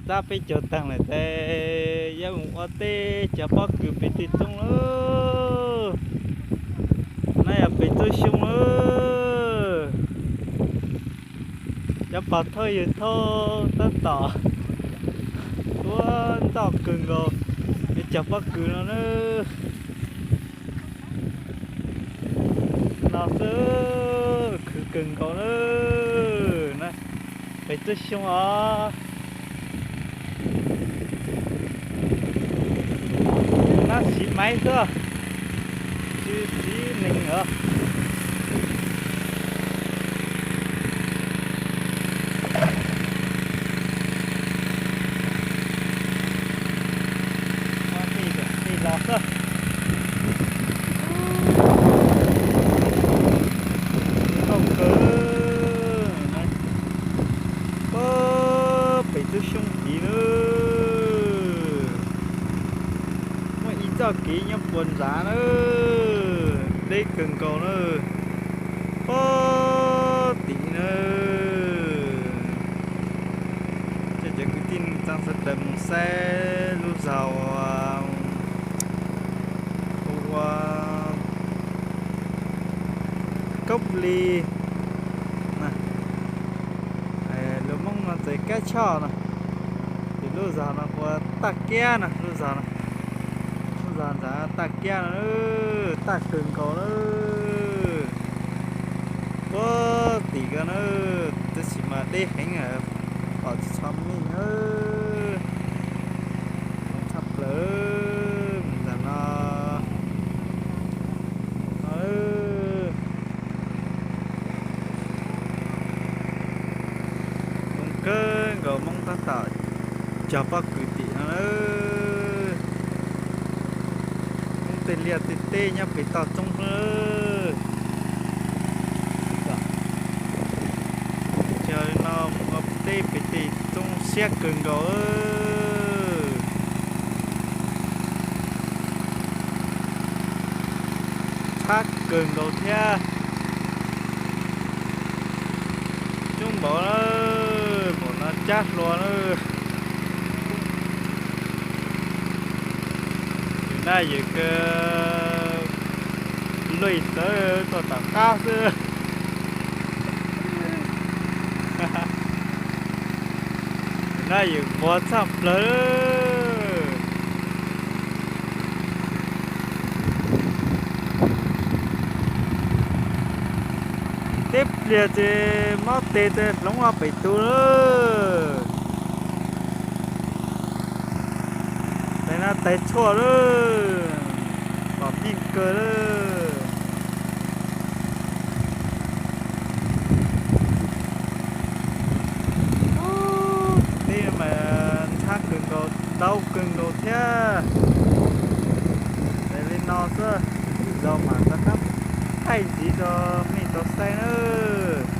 Txab peb caug taag lawm tes yuav mus ua teb cov pob kws pem tej roob lawm. Nov yog pem txoj xyoo lawm. Cov pog thauj yawg thauj tab tom tuab ntoj kawg nkaus, yuav cog pob kws no na. No xwb, khwv kawg nkaus na. Pem txoj xyoo os. Nab siv maiv xwb, tsis siv neeg os. Tej los xwb. Nkauj kawg. Puag pem tub xyoob tid na. Muaj ib txoj kev nyob puag nrad na, deb kawg nkaus na, puag tim na. Coj cov kwv tij neej tsaa sawv daws mus saib lub zog hu ua Koob Lis, lus Hmoob no ces Kab Choj no. Ces lub zog no hu ua Taj Kiab no, lub zog no, lub zog ntawd Taj Kiab no, tag kawg nkaus na. Puag tim ko na, tab sis mas deb heev, pom tsis tshua meej na. Tshaj plaws ntawm no. Zoo kawg nkaus, Hmoob tab tom cog pob kws tim no na. Hmoob tej liaj tej teb nyob pem toj roob xwb. Cog li no mus ua teb pem tej roob siab kawg nkaus. Txhab kawg nkaus thiab. Coob npaum na, npaum no cab hlua na. Yus naj yus luj tawv tuaj tom qab xwb. Yus naj yus nquag tshaj plaws. Teb pliag ces mob tes ces hloov los pem tus lawm. Tes no tes tshuaj lawm, pom meej kawg lawm. Teb mas ntxhab kawg nkaus, dawb kawg nkaus thiab. Tes li no xwb, lwm zaus mam rov qab thaij ntxiv rau mej tau saib nawb.